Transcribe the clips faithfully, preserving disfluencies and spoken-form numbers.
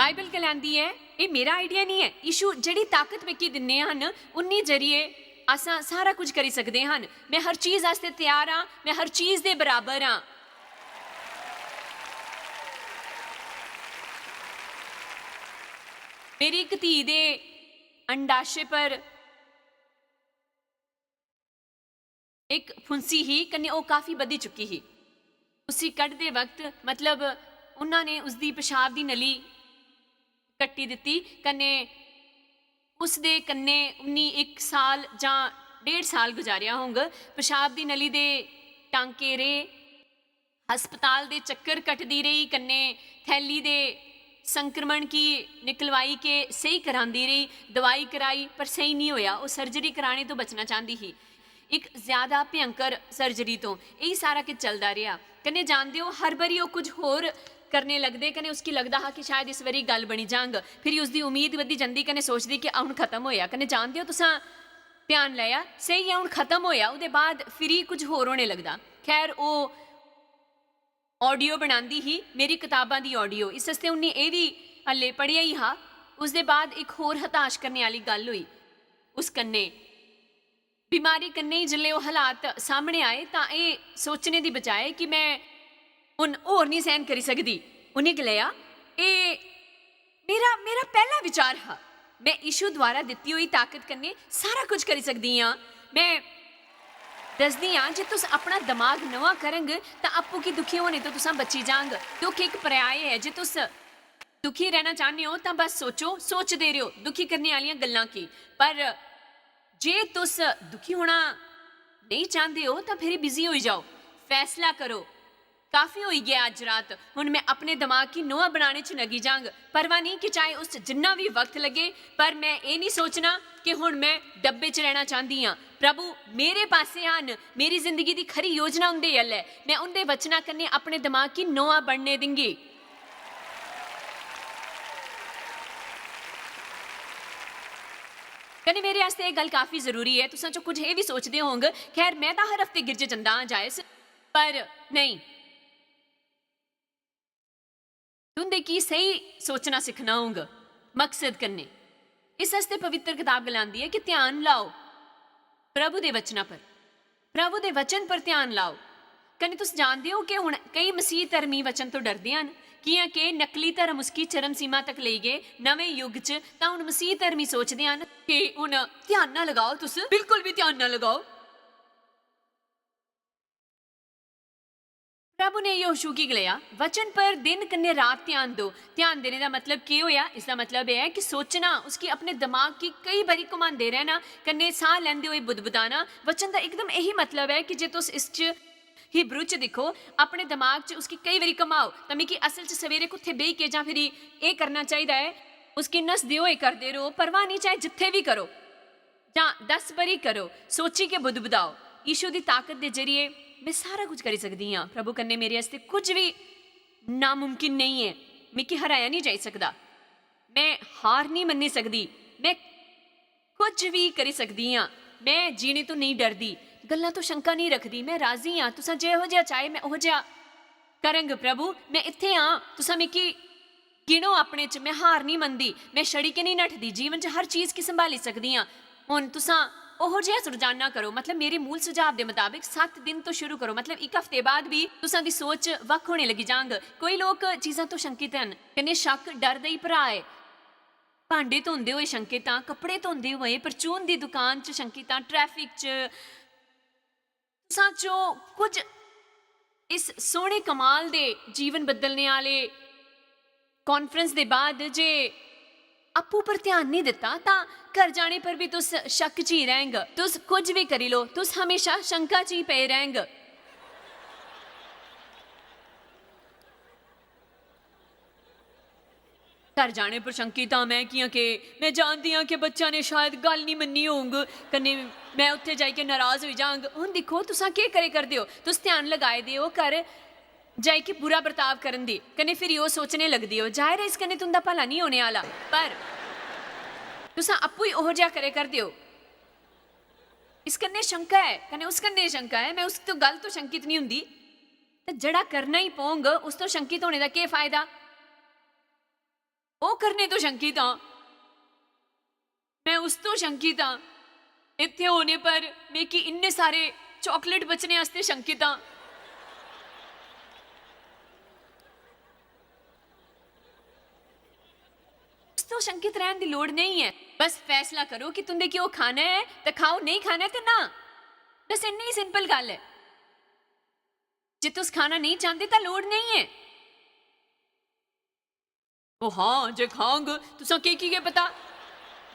Bible गलांदी ऐ, "एह् मेरा आइडिया निं ऐ, यीशु जेह्ड़ी ताकत मिगी दिन्ने हन, उन्नी जरिए असां सारा कुछ करी सकदे हन। में हर चीज आस्तै त्यार आं, में हर चीज दे बराबर आं।" मेरी इक धी दे अंडाशे पर इक फुंसी ही, कन्नै ओह् काफी बधी चुकी ही। उसी कढदे वक्त, मतलब, उन्हां ने उसदी पेशाब दी नली कट्टी दित्ती, कन्नै उसदे कन्नै उन्नी इक साल जां डेढ़ साल गुजारेआ होंग। पेशाब दी नली दे टांके रेह्, हस्पताल दे चक्कर कटदी रेही, कन्नै थैली दे संक्रमण गी निकलवाई के स्हेई करांदी रेही, दवाई कराई, पर स्हेई निं होएआ। ओह् सर्जरी कराने तो बचना चांह्दी ही, इक ज्यादा भयंकर सर्जरी तो। एही सारा किश चलदा रेहा। कन्नै जानदे ओ, हर बारी ओह् कुछ होर करने लगदे, कन्नै उसगी लगदा हा कि शायद इस बारी गल्ल बनी जांग। फिरी उसदी उम्मीद बधी जंदी, कन्नै सोचदी कि हून खत्म होएआ। कन्नै जानदे ओ तुसां, ध्यान लाया, स्हेई ऐ, हून खत्म होएआ, ओह्दे बाद फिरी कुछ होर होने लगदा। खैर, ओह् ऑडियो बनांदी ही, मेरी कताबां दी ऑडियो। इस आस्तै उन्नी एह् बी हल्ले पढ़ेआ ही हा। उसदे बाद इक होर हताश करने आह्ली गल्ल होई उस कन्नै। बमारी कन्नै ही जिसलै ओह् हालात सामने आए, तां एह् सोचने दी बजाए कि में हून होर निं सैह्न करी सकदी, उन्नै गलाया, "एह् मेरा, मेरा पैह्ला विचार हा। में यीशु द्वारा दित्ती होई ताकत कन्नै सारा कुछ करी सकदी आं।" में दसदी आं, जे तुस अपना दमाग नमां करंग, तां आपूं गी दुखी होने तो तुसां बची जांग। दुख इक पर्याय ऐ। जे तुस दुखी रैह्ना चाह्न्ने ओ, तां बस सोचो, सोचदे र'वो, दुखी करने आह्लियां गल्लां की। पर जे तुस दुखी होना नेईं चांह्दे ओ, तां फिरी बिजी होई जाओ, फैसला करो। काफी होई गेआ अज्ज रात, हुन में अपने दमाग गी नोआ बनाने च लगी जांग। परवाह नेईं कि चाहे उस च जिन्ना बी वक्त लग्गे, पर में एह् निं सोचना कि हुन में डब्बे च रैह्ना चांह्दी आं। प्रभु मेरे पासै हन, मेरी जिंदगी दी खरी योजना उं'दे अल ऐ। में उं'दे वचना कन्नै अपने दमाग गी नोआ बनने दिंगी। कन्नै मेरे आस्तै एह् गल्ल काफी जरूरी ऐ। तुसां चों कुछ एह् बी सोचदे होंग, "खैर, में तां हर हफ्ते गिरजे जंदा आं, जायस।" पर नेईं, तुं'दे की स्हेई सोचना सिक्खना होंग मकसद कन्नै। इस आस्तै पवित्र कताब गलांदी ऐ कि ध्यान लाओ प्रभु दे वचना पर, प्रभु दे वचन पर ध्यान लाओ। कन्नै तुस जानदे ओ कि हुन केई मसीह धर्मी वचन तो डरदे हन, कि'यां के नकली धर्म उसकी चरम सीमा तक लेई गे। नमें युग च तां हुन मसीह धर्मी सोचदे हन कि हुन ध्यान ना लगाओ, तुस बिल्कुल बी ध्यान ना लगाओ। प्रभु ने यहोशू गी गलाया, "वचन पर दिन कन्नै रात ध्यान दो।" ध्यान देने दा मतलब केह् होएआ? इसदा मतलब एह् ऐ कि सोचना, उसगी अपने दमाग गी केई बारी घुमांदे रैह्ना, कन्नै साह् लैंदे होए बुदबुदाना। वचन दा इकदम एही मतलब ऐ कि जे तुस इस च, हिब्रू च दिक्खो, अपने दमाग च उसगी केई बारी घुमाओ, तां मिगी असल च सवेरे कुत्थै बेही के जां फिरी एह् करना चाहिदा ऐ, उसगी नसदे होए करदे र'वो, परवाह निं चाहे जित्थै बी करो। जां दस बारी करो, सोची के बुदबुदाओ। यीशु दी ताकत दे जरिए में सारा कुछ करी सकदी आं। प्रभु कन्नै मेरे आस्तै कुछ बी नामुमकिन नेईं ऐ। मिगी हराया निं जाई सकदा। में हार निं मन्नी सकदी। में कुछ बी करी सकदी आं। में जीने तो नेईं डरदी। गल्लां तो शंका निं रखदी। में राजी आं। तुसां जेहो जेहा चाहे, में ओहो जेहा करंग। प्रभु, में इत्थै आं। तुसां मिगी गिनो अपने च, में हार निं मनदी, में छड़ी के निं नठदी, जीवन च हर चीज गी संभाली सकदी आं। हुन तुसां ओहो जेहा रुझाना करो, मतलब मेरे मूल सुझाव दे मताबक सत्त दिन तो शुरू करो, मतलब इक हफ्ते बाद बी तुसां दी सोच बक्ख होने लगी जांग। कोई लोक चीजां तो शंकित हन, कन्नै शक डर दा ही भरा ऐ। भांडे धोंदे होए शंकित आं, कपड़े धोंदे होए, परचून दी दुकान च शंकित आं, ट्रैफिक च, तुसां चो कुछ इस सोह्ने कमाल दे जीवन बदलने आह्ले कांफ्रेंस दे बाद जे आपूं पर ध्यान निं दित्ता, तां घर जाने पर बी तुस शक च ही रैह्ंग। तुस कुछ बी करी लो, तुस हमेशा शंका च ही पे रैह्ंग। घर जाने पर शंकित आं में, कि'यां के में जानदी आं कि बच्चा ने शायद गल्ल निं मन्नी होंग, कन्नै में उत्थै जाइयै नराज होई जांग। हुन दिक्खो, तुसां केह् करे करदे ओ? तुस ध्यान लगाए दे ओ घर जाइयै बुरा बर्ताव करन दी, कन्नै फिरी ओह् सोचने लगदे ओ, जाहिर ऐ, इस कन्नै तुं'दा भला निं होने आह्ला। पर तुसां आपूं ही ओहो जेहा करे करदे ओ। इस कन्नै शंका ऐ, कन्नै उस कन्नै शंका ऐ, में उस तो गल्ल तो शंकित निं होंदी। ते जेह्ड़ा करना ही पौंग, उस तो शंकित होने दा केह् फायदा? ओह् करने तो शंकित आं। मैं उस तो शंकित आं। इत्थै होने पर मिगी इन्ने सारे चॉकलेट बचने आस्तै शंकित आं। उस तो शंकित रैह्न दी लोड़ नेईं ऐ। बस फैसला करो कि तुं'दे गी ओह् खाना ऐ ते खाओ, नेईं खाना ऐ ते ना। बस इन्नी ही सिंपल गल्ल ऐ। जे तुस खाना नेईं चांह्दे तां लोड़ नेईं ऐ। ओ हां, जे खांग, तुसां केह्, की गै पता?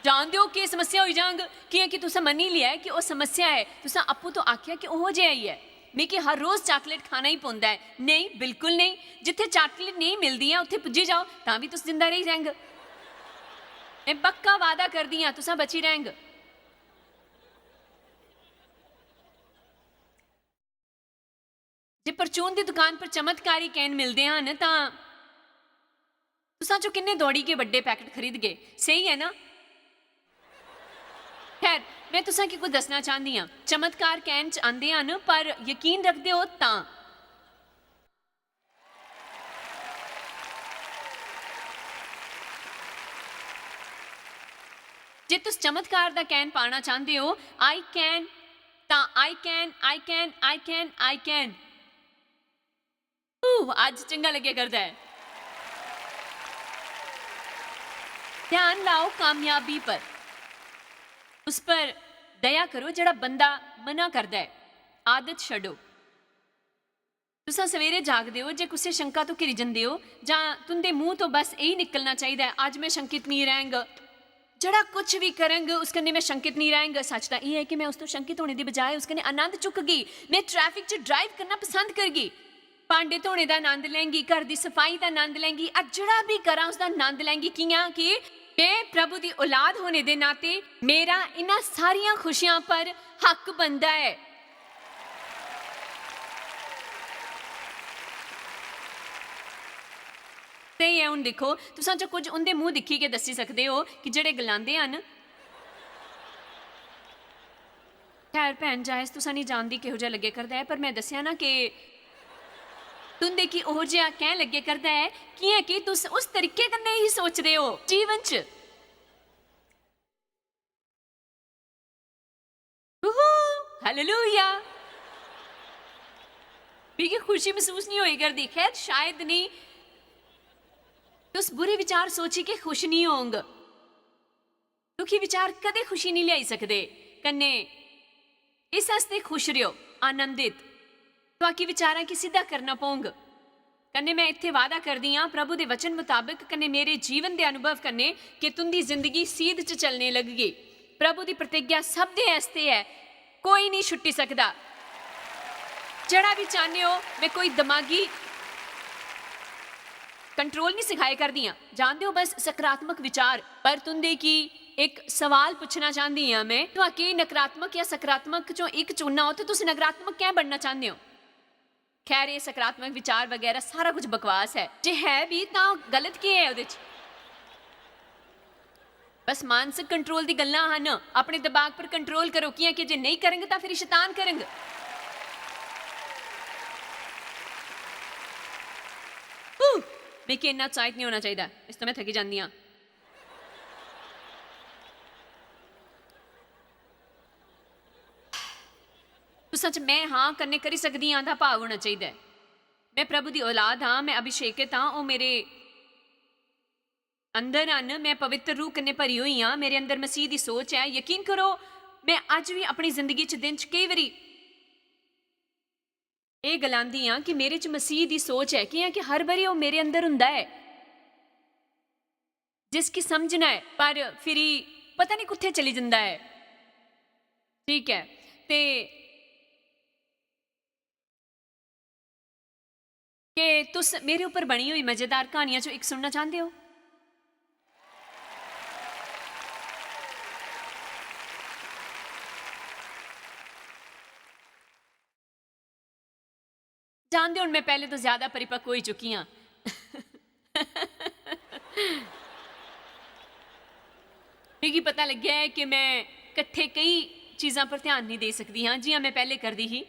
जान देओ, केह् समस्या होई जांग, कि'यां कि तुसां मन्नी लेआ ऐ कि ओह् समस्या ऐ। तुसां आपूं तो आखेआ कि ओह् जेहा ही ऐ। मिगी हर रोज चॉकलेट खाना ही पौंदा ऐ। नेईं, बिल्कुल नेईं। जित्थै चॉकलेट नेईं मिलदी ऐ, उत्थै पुज्जी जाओ, तां बी तुस जिंदा रेही रैंह्ग। में पक्का वादा करदी आं, तुसां बची रैंह्ग। जे परचून दी दुकान पर चमत्कारी कैन मिलदे हन, तां तुसां चों किन्ने दौड़ियै बड्डे पैकेट खरीदगे? स्हेई ऐ ना? खैर, में तुसां गी कुछ दस्सना चांह्दी आं। चमत्कार कैन च आंदे हन, पर यकीन रखदे ओ तां। जे तुस चमत्कार दा कैन पाना चांह्दे ओ, "I can," तां "I can, I can, I can, I can." ऊ, अज्ज चंगा लग्गेआ करदा ऐ। ध्यान लाओ कामयाबी पर। उस पर दया करो जेह्ड़ा बंदा मना करदा ऐ। आदत छड्डो। तुसां सवेरे जागदे ओ जे कुसै शंका तो घिरी जंदे ओ, जां तुं'दे मूंह तो बस एही निकलना चाहिदा ऐ, "अज्ज में शंकित निं रैंह्ग।" जेह्ड़ा कुछ बी करंग, उस कन्नै में शंकित निं रैंह्ग। सच्च तां एह् ऐ कि में उस तो शंकित होने दी बजाए उस कन्नै आनंद चुकगी। में ट्रैफिक च ड्राइव करना पसंद करगी। भांडे धोने दा आनंद लैंगी, घर दी सफाई दा आनंद लैंगी। अज्ज जेह्ड़ा बी करां, उसदा आनंद लैंगी। कि'यां? कि में प्रभु दी औलाद होने दे नाते मेरा इन्हां सारियां खुशियां पर हक बनदा ऐ। स्हेई ऐ, हुन दिक्खो, तुसां च कुछ उं'दे मूंह दिक्खी गै दस्सी सकदे ओ कि जेह्ड़े गलांदे हन। खैर, भैन जायज, तुसां निं जानदी किहो जेहा लग्गै करदा ऐ, पर में दस्सेआ ना कि तुं'दे गी ओहो जेहा कैं लग्गै करदा ऐ, कि'यां कि तुस उस तरीके कन्नै ही सोचदे ओ जीवन च। उहू, हालेलुया। मिगी खुशी मसूस निं होई करदी। खैर, शायद निं। तुस बुरे विचार सोची के खुश निं होंग। दुखी विचार कदें खुशी निं लेआई सकदे। कन्नै इस आस्तै खुश र'यो, आनंदित। तुआकी विचारां गी सिद्धा करना पौंग। कन्नै में इत्थै वादा करदी आं, प्रभु दे वचन मताबक, कन्नै मेरे जीवन दे अनुभव कन्नै, कि तुं'दी जिंदगी सीध च चलने लगगी। प्रभु दी प्रतिज्ञा सब दे आस्तै ऐ, कोई निं छुट्टी सकदा। जेह्ड़ा बी चाह्न्ने ओ, में कोई दमागी कंट्रोल निं सखाए करदी आं। जानदे ओ, बस सकारात्मक विचार। पर तुं'दे गी इक सवाल पुच्छना चांह्दी आं में, तुआकी नकारात्मक जां सकारात्मक चों इक चुनना हो, ते तुस नकारात्मक कैं बनना चांह्दे ओ? खैर, एह् सकारात्मक विचार बगैरा सारा कुछ बकवास ऐ। जे है बी, तां गलत केह् ऐ ओह्दे च? बस मानसिक कंट्रोल दी गल्लां हन। अपने दमाग पर कंट्रोल करो, कि'यां कि जे नेईं करंग, तां फिर शैतान करंग। हू, मिगी इन्ना उत्साहित निं होना चाहिदा, इस तो में थकी जन्नी आं। तुसां च "में हां" कन्नै करी सकदी आं दा भाव होना चाहिदा ऐ। में प्रभु दी औलाद आं, में अभिषेकत आं, ओह् मेरे अंदर हन, में पवित्र रूह कन्नै भरी होई आं, मेरे अंदर मसीह दी सोच ऐ। यकीन करो, में अज्ज बी अपनी जिंदगी च दिन च केई बारी एह् गलांदी आं कि मेरे च मसीह दी सोच ऐ, कि'यां कि हर बारी ओह् मेरे अंदर हुंदा ऐ, जिसगी समझना ऐ, पर फिरी पता निं कुत्थै चली जंदा ऐ। ठीक ऐ, ते के तुस मेरे उप्पर बनी होई मजेदार क्हानियां चों इक सुनना चांह्दे ओ? जानदे, हुन में पैह्ले तो ज्यादा परिपक्व होई चुकी आं। मिगी पता लग्गेआ ऐ कि में कट्ठे केई चीजां पर ध्यान नेईं देई सकदी आं, जि'यां में पैह्ले करदी ही।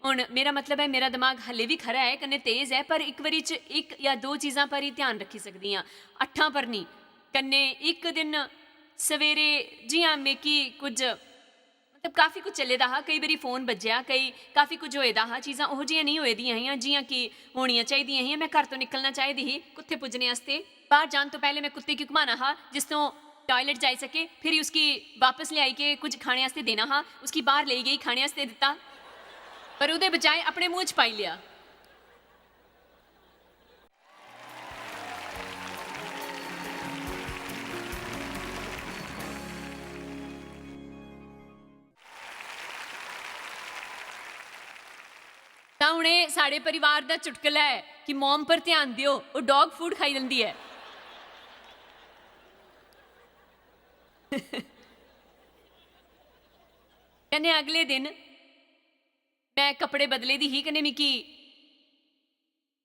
हुन मेरा मतलब ऐ, मेरा दमाग हल्ले बी खरा ऐ, कन्नै तेज ऐ, पर इक बारी च इक जां दो चीजां पर ही ध्यान रक्खी सकदी आं, अट्ठां पर नेईं। कन्नै इक दिन सवेरे जि'यां मिगी कुछ, मतलब, काफी कुछ चले दा हा, केई बारी फोन बज्जेआ, केई काफी कुछ होए दा हा, चीजां ओहो जि'यां नेईं होए दियां हियां जि'यां कि होनियां चाहिदियां हियां। में घर तो निकलना चाहिदी ही कुत्थे पुज्जने आस्तै। बाहर जान तो पैह्ले में कुत्ते गी घुमाना हा, जिस तो टॉयलेट जाई सके, फिर उसकी बापस ले आई के कुछ खाने आस्तै देना हा। उसकी बाहर लेई गेई, खाने आस्तै दित्ता, पर ओह्दे बजाय अपने मुंह च पाई लेआ। तां हुन एह् साढ़े परिवार दा चुटकला ऐ कि मॉम पर ध्यान देओ, ओह् डॉग फूड खाई लैंदी ऐ। कन्नै अगले दिन में कपड़े बदले दी ही, कन्नै मिगी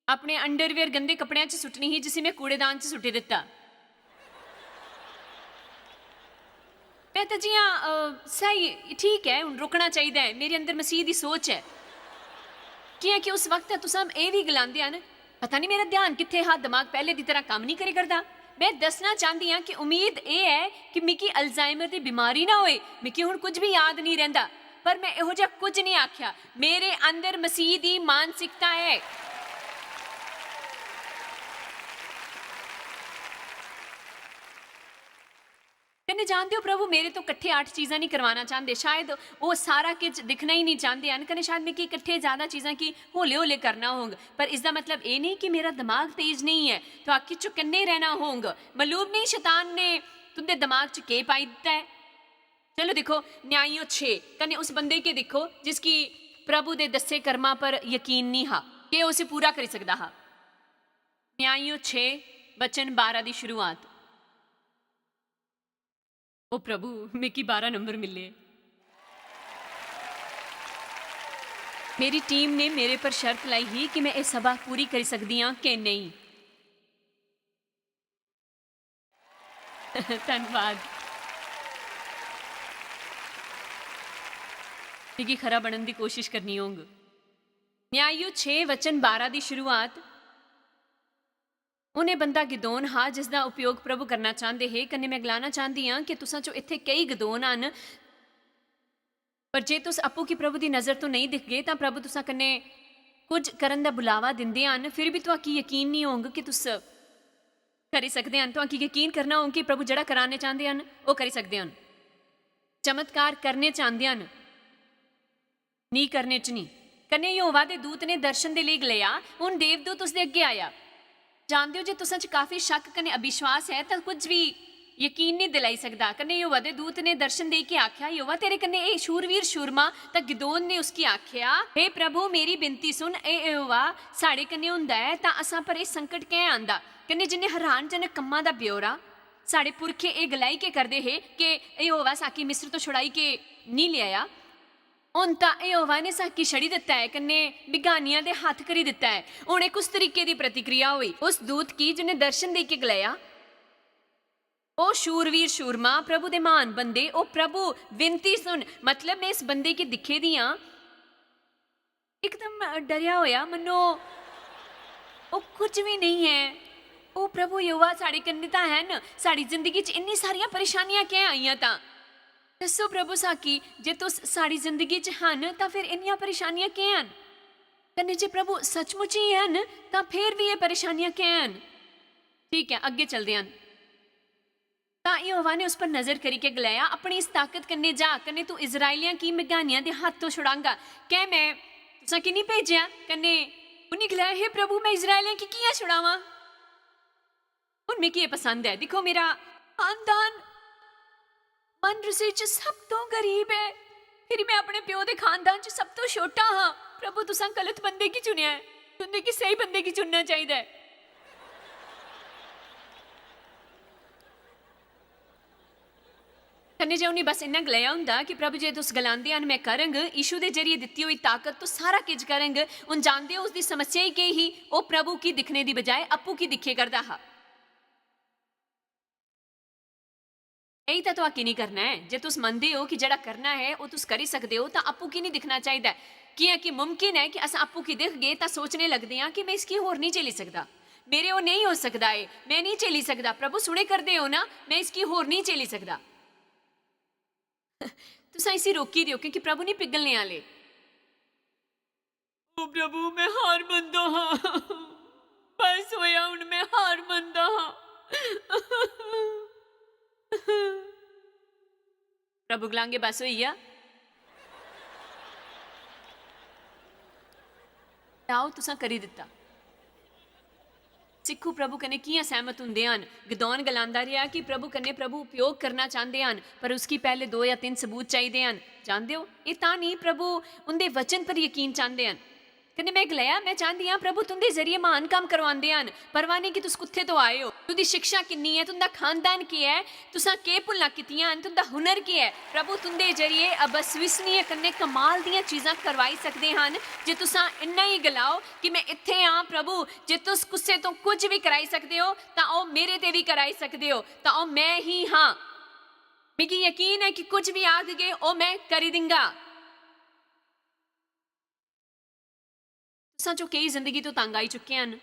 अपने अंडरवियर गंदे कपड़ें च सुट्टनी ही, जिसी में कूड़ेदान च सुट्टी दित्ता। में ते जि'यां, अ, स्हेई, ठीक ऐ, हुन रुकना चाहिदा ऐ, मेरे अंदर मसीह दी सोच ऐ। कि'यां कि उस वक्त तुस एह् बी गलांदे हन, "पता निं मेरा ध्यान कित्थे हा, दमाग पैह्ले दी तरह कम्म निं करै करदा।" में दस्सना चांह्दी आं कि उम्मीद एह् ऐ कि मिगी अल्जाइमर दी बमारी ना होए, मिगी हुन कुछ बी याद निं रैंह्दा। पर में एहो जेहा कुछ निं आखेआ। मेरे अंदर मसीह दी मानसिकता ऐ। कन्नै जानदे ओ, प्रभु मेरे तो कट्ठे अट्ठ चीजां निं करवाना चांह्दे। शायद ओह् सारा किश दिक्खना ही निं चांह्दे हन, कन्नै शायद मिगी कट्ठे ज्यादा चीजां गी हौले-हौले करना होंग। पर इसदा मतलब एह् नेईं कि मेरा दमाग तेज नेईं ऐ। तुआकी चुकन्ने रैह्ना होंग। मालूम नेईं शैतान ने तुं'दे दमाग च केह् पाई दित्ता ऐ। चलो दिक्खो, न्यायियों छे कन्नै उस बंदे गी दिक्खो जिसगी प्रभु दे दस्से कर्मा पर यकीन निं हा। केह् उसी पूरा करी सकदा हा? न्यायियों छे, वचन बारां दी शुरुआत। ओ प्रभु, मिगी बारां नंबर मिले। मेरी टीम ने मेरे पर शर्त लाई ही कि में एह् सभा पूरी करी सकदी आं के नेईं। धन्नवाद। मिगी खरा बनन दी कोशिश करनी होंग। न्यायियों छे वचन बारां दी शुरुआत। हुन एह् बंदा गिदोन हा, जिसदा उपयोग प्रभु करना चांह्दे हे। कन्नै में गलाना चांह्दी आं कि तुसां चों इत्थै केई गिदोन हन, पर जे तुस अप्पू गी प्रभु दी नजर तो नेईं दिखगे, तां प्रभु तुसां कन्नै कुछ करन दा बुलावा दिंदे हन, फिर बी तुआकी यकीन निं होंग कि तुस करी सकदे हन। तुआकी यकीन करना होंग कि प्रभु जेह्ड़ा कराने चांह्दे हन, ओह् करी सकदे हन। चमत्कार करने चांह्दे हन, नीं करने च नीं। कन्नै यहोवा दे दूत ने दर्शन दे लेई गलाया, "हुन देवदूत उसदे अग्गें आया।" जानदे ओ, जे तुसां च काफी शक कन्नै अविश्वास ऐ, तां कुछ बी यकीन नेईं दिलाई सकदा। कन्नै यहोवा दे दूत ने दर्शन देई के आख्या, "यहोवा तेरे कन्नै एह् शूरवीर शूरमा।" तां गिदोन ने उसगी आख्या, "हे प्रभु, मेरी बिनती सुन, ए यहोवा, साढ़े कन्नै हुंदा ऐ, तां असां पर एह् संकट कैं आंदा?" कन्नै जिन्ने हैरानजनक कम्मां दा ब्यौरा, साढ़े पुरखे एह् गलाई के करदे हे के यहोवा साकी मिस्र तो छुड़ाई के नीं लेआया। हुन तां यहोवा ने साकी छड़ी दित्ता ऐ, कन्नै बिगानियां दे हत्थ करी दित्ता ऐ। हुन एह् कुस तरीके दी प्रतिक्रिया होई उस दूत गी जिन्ने दर्शन देई के गलाया, "ओ शूरवीर शूरमा, प्रभु दे म्हान बंदे, ओ प्रभु, विनती सुन।" मतलब, में इस बंदे गी दिक्खे दी आं, इकदम डरेआ होया, मन्नो ओह् कुछ बी नेईं ऐ। "ओ प्रभु यहोवा, साढ़े कन्नै तां हैन, साढ़ी जिंदगी च इन्नी सारियां परेशानियां कैं आइयां तां?" दस्सो प्रभु साकी, जे तुस साढ़ी जिंदगी च हन, तां फिर इन्नियां परेशानियां केह् हन? कन्नै जे प्रभु सचमुच ही हन, तां फिर बी एह् परेशानियां केह् हन? ठीक ऐ, अग्गें चलदे हन। तां यहोवा ने उस पर नजर करी के गलाया, "अपनी इस ताकत कन्नै जा, कन्नै तू इस्राएलियां गी मिगानियां दे हत्थ तो छुड़ांगा। कैं मैं तुसां की निं भेजेआ?" कन्नै उन्हें गलाया, "हे प्रभु, मैं इस्राएलियां गी कि'यां छुड़ावां?" हुन मिगी एह् पसंद ऐ। दिक्खो, मेरा खानदान मनरसी च सब तों गरीब ऐ, फिरी मैं अपने प्यो दे खानदान च सब तों छोटा हां। प्रभु, तुसां गलत बंदे गी चुनेआ ऐ, तुंदे गी स्हेई बंदे गी चुनना चाहिदा ऐ। कन्नै जे उ'नें बस इन्ना गलाया होंदा कि, "प्रभु, जे तुस गलांदे हन, मैं करंग।" यीशु दे जरिए दित्ती होई ताकत तो सारा किश करंग। हुन जानदे ओ उसदी समस्या ही केह् ही? ओह् प्रभु गी दिक्खने दी बजाय अप्पू गी दिक्खे करदा हा। यही तां तुआकी निं करना ऐ। जे तुस मनदे ओ कि जेह्ड़ा करना ऐ, ओह् तुस करी सकदे ओ, तां अप्पू गी निं दिक्खना चाहिदा ऐ। कि'यां कि मुमकिन ऐ कि अस अप्पू गी दिखगे, तां सोचने लगदे आं कि मैं इसगी होर निं झेली सकदा। मेरे ओह् नेईं हो सकदा ऐ, में नेईं झेली सकदा। प्रभु, सुने करदे ओ ना, में इसगी होर नेईं झेली सकदा। तुसां इसी रोकी देओ, क्योंकि प्रभु नेईं पिघलने आह्ले। ओ प्रभु, में हार मनदा हां। बस होया, हुन में हार मनदा हां। प्रभु गलांगे, "बस होई गेआ।" आओ, तुसां करी दित्ता। सिक्खो प्रभु कन्नै कि'यां सैह्मत हुंदे हन। गिदोन गलांदा रेहा कि प्रभु कन्नै प्रभु उपयोग करना चांह्दे हन, पर उसगी पैह्ले दो जां तिन्न सबूत चाहिदे हन। जानदे ओ, एह् तां नेईं, प्रभु उं'दे वचन पर यकीन चांह्दे हन। कन्नै में गलाया, "में चांह्दी आं, प्रभु तुं'दे जरिए म्हान कम्म करवांदे हन, परवाह नेईं कि तुस कुत्थै तो आए ओ, तुं'दी शिक्षा किन्नी ऐ, तुं'दा खानदान केह् ऐ, तुसां केह् भुल्लां कीतियां हन, तुं'दा हुनर केह् ऐ। प्रभु तुं'दे जरिए अविश्वसनीय कन्नै कमाल दियां चीजां करवाई सकदे हन। जे तुसां इन्ना ही गलाओ कि में इत्थै आं प्रभु, जे तुस कुसै तो कुछ भी कराई सकदे ओ, तां ओह् मेरे ते भी कराई सकदे ओ, तां ओह् में ही हां। मिगी यकीन ऐ कि कुछ भी आखगे, ओह् में करी दिंगा।" तुसां चो केई जिंदगी तो तंग आई चुके हन।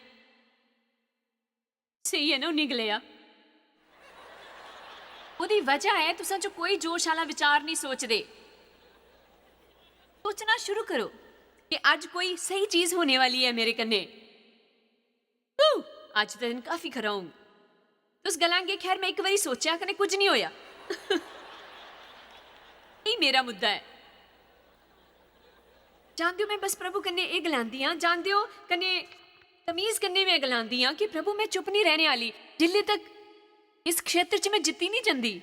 स्हेई ऐ ना, उन्नी गलेआ। ओह्दी वजह ऐ, तुसां चो कोई जोश आह्ला विचार नेईं सोचदे। सोचना शुरू करो कि अज्ज कोई स्हेई चीज होने वाली ऐ मेरे कन्नै। हू, अज्ज दा दिन काफी खरा होंग। तुस गलांगे, "खैर, में इक बारी सोचेआ, कन्नै कुछ निं होएआ।" एह् मेरा मुद्दा ऐ। जानदे ओ, में बस प्रभु कन्नै एह् गलांदी आं, जानदे ओ, कन्नै तमीज कन्नै में गलांदी आं कि प्रभु, में चुप निं रैह्ने आह्ली, जिल्ले तक इस क्षेत्र च में जित्ती निं जंदी।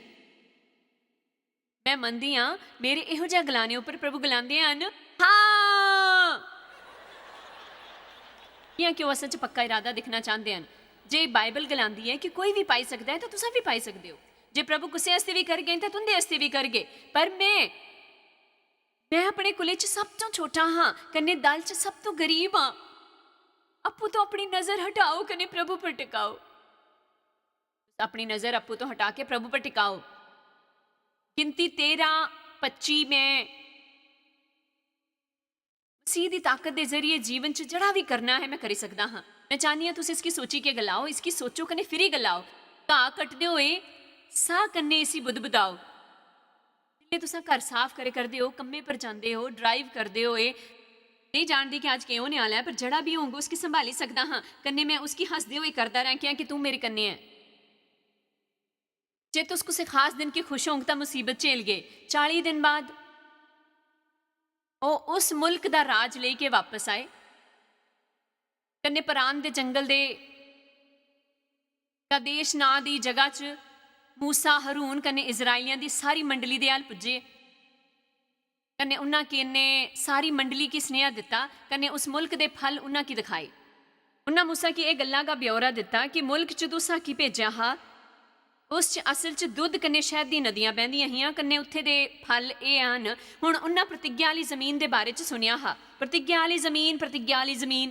में मनदी आं, मेरे एहो जेहा गलाने उप्पर प्रभु गलांदे हन, "हां।" इ'यां कि ओह् असल च पक्का इरादा दिक्खना चांह्दे हन। जे बाइबल गलांदी ऐ कि कोई बी पाई सकदा ऐ, तां तुसां बी पाई सकदे ओ। जे प्रभु कुसै आस्तै बी करगे, तां तुं'दे आस्तै बी करगे। पर में, में अपने कुलै च सब तों छोटा हां, कन्नै दल च सब तों गरीब हां। अप्पू तो अपनी नजर हटाओ, कन्नै प्रभु पर टिकाओ। अपनी नजर अप्पू तो हटा के प्रभु पर टिकाओ। गिनती तेरां, पच्ची, में मसीह दी ताकत दे जरिए जीवन च जेह्ड़ा बी करना है, में करी सकदा हां। में चाह्न्नी आं तुस इसगी सोची के गलाओ, इसगी सोचो कन्नै फिरी गलाओ। घाऽ कट्टदे होए साह् कन्नै इसी बुदबुदाओ। जिसलै तुसां घर साफ करे करदे ओ, कम्मै पर जांदे ओ, ड्राइव करदे होए, नेईं जानदी कि अज्ज केह् होने आह्ला ऐ, पर जेह्ड़ा बी होंग, उसगी संभाली सकदा हां। कन्नै में उसगी हसदे होए करदा रैं, क्या कि तूं मेरे कन्नै ऐ। जे तुस कुसै खास दिन गी खुश होंग, तां मुसीबत झेलगे। चाली दिन बाद ओह् उस मुल्क दा राज लेई के वापस आए। कन्नै परान दे जंगल दे कादेश नां दी जगह च मूसा, हारून कन्नै इस्राएलियां दी सारी मंडली दे अल पुज्जे। कन्नै उन्हां कन्नै सारी मंडली गी सनेहा दित्ता, कन्नै उस मुल्क दे फल उन्हां गी दिखाए। उन्हां मूसा गी एह् गल्लां दा ब्यौरा दित्ता कि मुल्क च तुस हाकी भेजेआ हा, उस च असल च दुद्ध कन्नै शैद दी नदियां बहदियां हियां, कन्नै उत्थे दे फल एह् हन। हुन उन्हां प्रतिज्ञा आह्ली जमीन दे बारे च सुनेआ हा। प्रतिज्ञा आह्ली जमीन, प्रतिज्ञा आह्ली जमीन।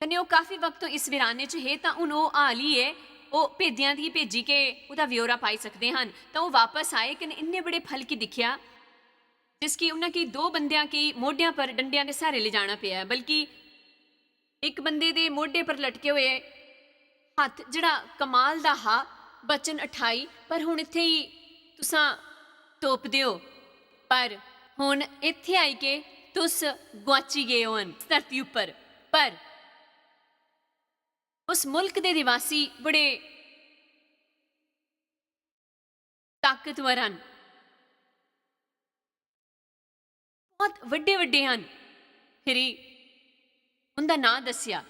कन्नै ओह् काफी वक्त तो इस वीराने च हे, तां हुन ओह् हाल ही ऐ, ओह् भेदियां दी भेजी के ओह्दा ब्यौरा पाई सकदे हन। तां ओह् वापस आए, कन्नै इन्ने बड़े फल गी दिक्खेआ, जिसगी उन्हां गी दो बंदेआं गी मोढेआं पर डंडेआं दे स्हारे ले जाना पेआ, बल्कि इक बंदे दे मोढे पर लटके होए हत्थ, जेह्ड़ा कमाल दा हा, वचन अठाई, पर हुन इत्थै ही तुसां तोपदे ओ, पर हुन इत्थै आई के तुस गुआची गे ओ हन इस धरती उप्पर। पर उस मुल्क दे निवासी बड़े ताकतवर हन, बहुत बड्डे-बड्डे हन। फिरी उंदा नांऽ दस्सेआ,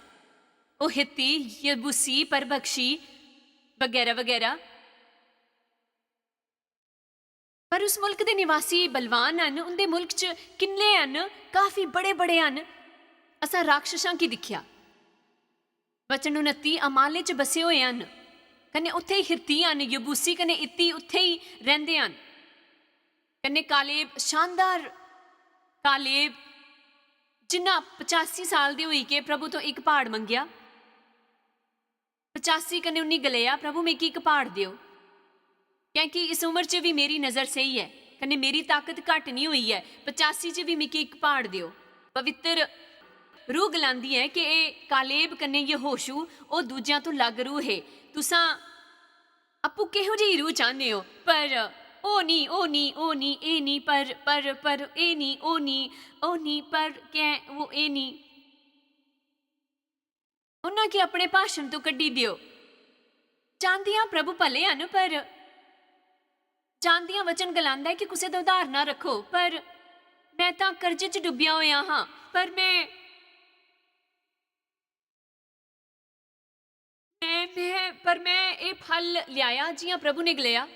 ओह् हित्ती, यबूसी, परभक्षी बगैरा बगैरा। पर उस मुल्क दे निवासी बलवान हन, उंदे मुल्क च किन्ने हन, काफी बड़े-बड़े हन। असां राक्षसां गी दिक्खेआ। वचन उनत्ती अमाले च बसे होए हन, कन्नै उत्थै ही हित्ती हन, यबूसी कन्नै इत्ती उत्थै ही रैंह्दे हन। कन्नै कालेब, शानदार कालेब, जिन्ना पचासी साल दे होई के प्रभु तो इक प्हाड़ मंगेआ। पचासी कन्नै उन्नी गलेआ, "प्रभु, मिगी इक प्हाड़ देओ, क्योंकि इस उम्र च भी मेरी नजर स्हेई ऐ, कन्नै मेरी ताकत घट निं होई ऐ। पचासी च भी मिगी इक प्हाड़ देओ।" पवित्र रूह गलांदी ऐ कि एह् कालेब कन्नै यहोशू, ओह् दूजेआं तो लग्ग रूह हे। तुसां आपूं किहो जेही रूह चांह्दे ओ? पर ओह् निं, ओह् निं, ओह् निं, एह् निं, पर, पर, पर, एह् निं, ओह् निं, ओह् निं, पर, कैं, ओह्, एह् निं। उन्ना गी अपने भाशन तो कड्ढी देओ। जानदियां प्रभु भले हन, पर जानदियां वचन गलांदा ऐ कि कुसै दा उधार ना रक्खो। पर मैं तां कर्जे च डुब्बेआ होया हां, पर मैं, मैं, मैं, पर मैं एह् फल ल्याया जियां प्रभु ने गलाया।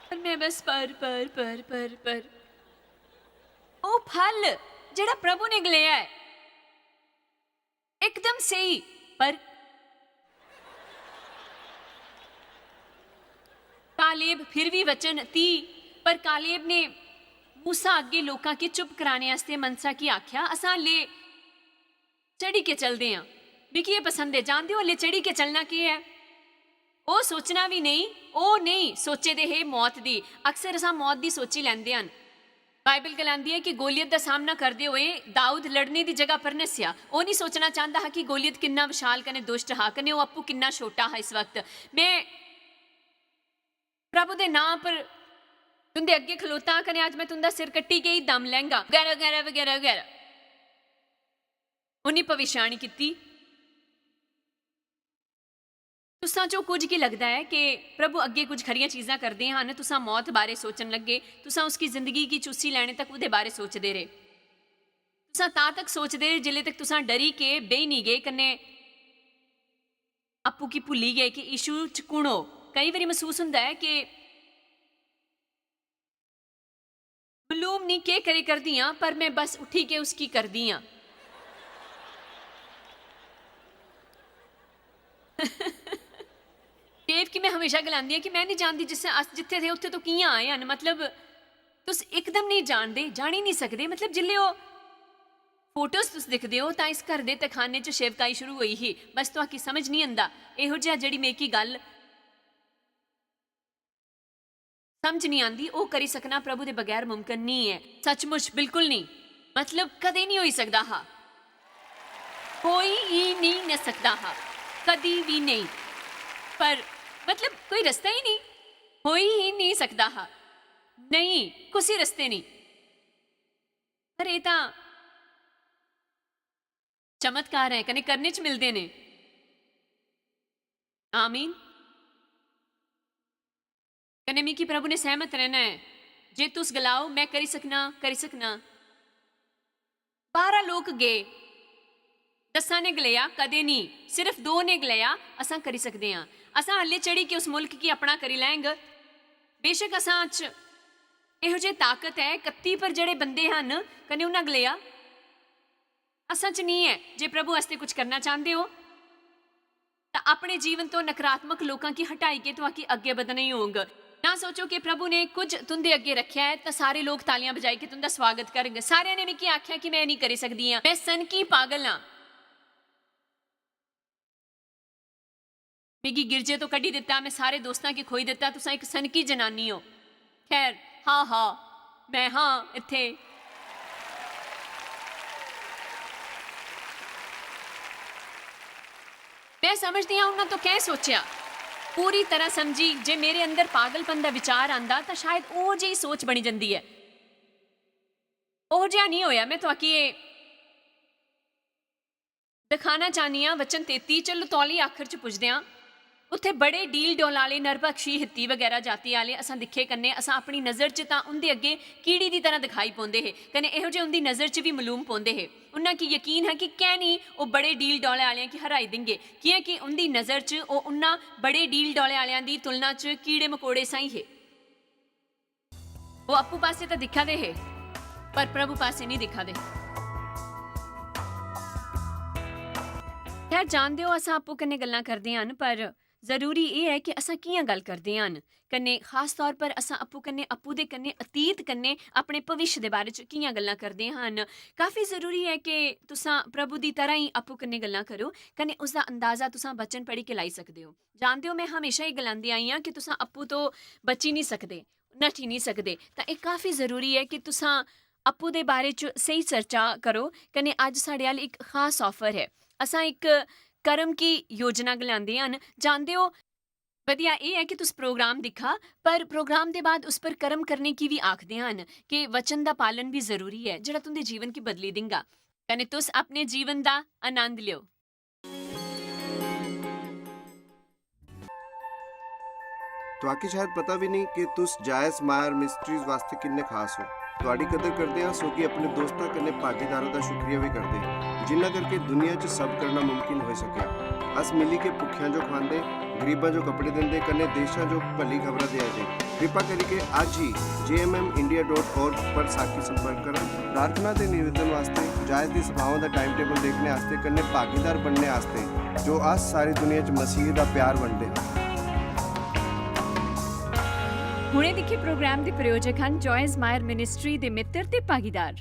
पर मैं बस पर, पर, पर, पर, पर। ओह् फल जेह्ड़ा प्रभु ने गलाया ऐ, एकदम स्हेई। पर कालेब फिर भी वचन ती, पर कालेब ने मूसा अग्गे लोकां गी चुप कराने आस्तै मनसा गी आख्या, "असां ले चढ़ी के चलदे आं।" मिगी एह् पसंद ऐ। जानदे ओ, हल्ले चढ़ी के चलना केह् ऐ? ओह् सोचना बी नेईं, ओह् नेईं सोचे दे हे मौत दी। अक्सर असां मौत दी सोची लैंदे हन। बाइबल गलांदी ऐ कि गोलियत दा सामना करदे होए दाऊद लड़ने दी जगह पर नस्सेआ। ओह् निं सोचना चांह्दा हा कि गोलियत किन्ना विशाल कने दुष्ट हा, कने ओह् आपूं किन्ना छोटा हा इस वक्त। "मैं प्रभु दे नां पर तुंदे अग्गे खलोता, कने अज्ज मैं तुंदा सिर कट्टी के ही दम लैंगा," बगैरा, बगैरा, बगैरा, बगैरा। उन्नी भविष्यवाणी कीती। तुसां चो कुछ गी लगदा ऐ कि प्रभु अग्गें कुछ खरियां चीजां करदे हन, तुसां मौत बारै सोचन लग्गे, तुसां उसकी जिंदगी गी चूसी लैने तक ओह्दे बारै सोचदे रेह्। तुसां तां तक सोचदे रेह् जिल्ले तक तुसां डरी के बेही निं गे, कन्नै आपूं गी भुल्ली गे कि यीशु च कुण हो। केईं बारी मसूस हुंदा ऐ कि मलूम निं केह् करी करदी आं, पर मैं बस उठी के उसकी करदी आं। देव गी मैं हमेशा गलांदी आं कि मैं निं जानदी जिस, अस जित्थे थे उत्थे तो कि'यां आए हन। मतलब, तुस इकदम नेईं जानदे, जानी निं सकदे। मतलब, जिल्ले ओह् फोटोज तुस दिखदे ओ, तां इस घर दे तैखाने च सेवकाई शुरू होई ही। बस तुआकी समझ निं आंदा। एहो जेहा जेह्ड़ी मिगी गल्ल समझ निं आंदी, ओह् करी सकना प्रभु दे बगैर मुमकन निं ऐ। सचमुच बिल्कुल निं। मतलब, कदें निं होई सकदा हा। कोई ही निं न सकदा हा। कदी बी नेईं। पर, मतलब, कोई रस्ता ही निं। होई ही निं सकदा हा। नेईं, कुसै रस्ते निं। पर एह् तां चमत्कार ऐ, कन्नै करने च मिलदे ने। आमीन। कन्नै मिगी प्रभु ने सैह्मत रैह्ना ऐ। जे तुस गलाओ, "मैं करी सकना, करी सकना।" बारां लोक गे, दस्सां ने गलाया, "कदें निं।" सिर्फ दो ने गलाया, "असां करी सकदे आं।" असां हल्ले चढ़ी के उस मुल्क गी अपना करी लैंग। बेशक असां च एहो जे ताकत ऐ, कत्ती पर जेह्ड़े बंदे हन, कन्नै उन्हां गलाया, "असां च निं ऐ।" जे प्रभु आस्तै कुछ करना चांह्दे ओ, तां अपने जीवन तो नकारात्मक लोकां गी हटाई के तुआकी अग्गें बधना ही होंग। ना सोचो कि प्रभु ने कुछ तुंदे अग्गें रखेआ ऐ, तां सारे लोक तालियां बजाई के तुंदा स्वागत करग। सारेआं ने मिगी आखेआ कि मैं निं करी सकदी आं, मैं सनकी पागल आं। मिगी गिरजे तो कड्ढी दित्ता, मैं सारे दोस्तां गी खोई दित्ता, तुसां इक सनकी जनानी ओ। खैर, हा, हा, मैं हां इत्थे। मैं समझदी आं, उन्हां तो कैं सोचेआ? पूरी तरह समझी, जे मेरे अंदर पागलपन दा विचार आंदा, तां शायद ओह् जेही सोच बनी जंदी ऐ। ओह् जेहा निं होएआ। मैं तुआकी एह् दखाना चाह्न्नी आं, वचन तेती च लतौली आखर च पुजदे आं। उत्थे बड़े डील डौल आह्ले नरभक्षी, हित्ती बगैरा जाति आह्ले असां दिक्खे, कन्नै असां अपनी नजर च तां उं'दे अग्गें कीड़ी दी तरह दिखाई पौंदे हे, कन्नै एहो जे उं'दी नजर च बी मलूम पौंदे हे। उन्हां गी यकीन हा कि कैं निं ओह् बड़े डील डौल आह्लें गी हराई देंगे, कि'यां कि उं'दी नजर च ओह् उन्हां बड़े डील डौल आह्लें दी तुलना च कीड़े मकोड़े साहीं हे। ओह् अप्पू पासै तां दिक्खा दे हे, पर प्रभु पासै निं दिक्खा दे। खैर, जानदे ओ, असां अप्पू कन्नै गल्लां करदे हन, पर जरूरी एह् ऐ कि असां कि'यां गल्ल करदे हन, कन्नै खास तौर पर असां अप्पू कन्नै, अप्पू दे कन्नै, अतीत कन्नै, अपने भविष्य दे बारे च कि'यां गल्लां करदे हन। काफी जरूरी ऐ कि तुसां प्रभु दी तरह ही अप्पू कन्नै गल्लां करो, कन्नै उसदा अंदाजा तुसां वचन पढ़ी के लाई सकदे ओ। जानदे ओ, में हमेशा एह् गलांदी आई आं कि तुसां अप्पू तो बची निं सकदे, नठी निं सकदे। तां एह् काफी जरूरी ऐ कि तुसां अप्पू दे बारे च स्हेई चर्चा करो। कन्नै अज्ज साढ़े अल्ल इक खास offer ऐ। असां इक कर्म की योजना गलांदे हन। जानदे ओ, बधिया एह् ऐ कि तुस प्रोग्राम दिक्खा, पर प्रोग्राम दे बाद उस पर कर्म करने की बी आखदे हन कि वचन दा पालन बी जरूरी ऐ, जेह्ड़ा तुं'दे जीवन गी बदली दिंगा। कन्नै तुस अपने जीवन दा आनंद लियो। तुआकी शायद पता भी नहीं कि तुस जायस मायर मिस्ट्रीज वास्ते किन्ने खास हो। तुआडी कदर करदे हां, सो कि अपने दोस्तां कन्नै भागीदारां दा शुक्रिया भी करदे, जिन्ना करके दुनिया च सब करना मुमकिन होई सकेआ। अस मिली के भुक्खेआं जो खवांदे, गरीबां जो कपड़े दिंदे, कन्नै देशां जो भली खबरां देआ दे। कृपा करिके अज्ज ही J M M India dot org पर साकी संपर्क करो। प्रार्थना ते निवेदन वास्ते, जायस दी सभावां दा टाइम टेबल देखने आस्ते, कन्नै भागीदार बनने आस्ते, जो अस सारी दुनिया च मसीह दा प्यार बंडदे हां। हुणे दिक्खे प्रोग्राम दे प्रायोजक हन जॉयस मायर मिनिस्ट्री दे मित्र ते भागीदार।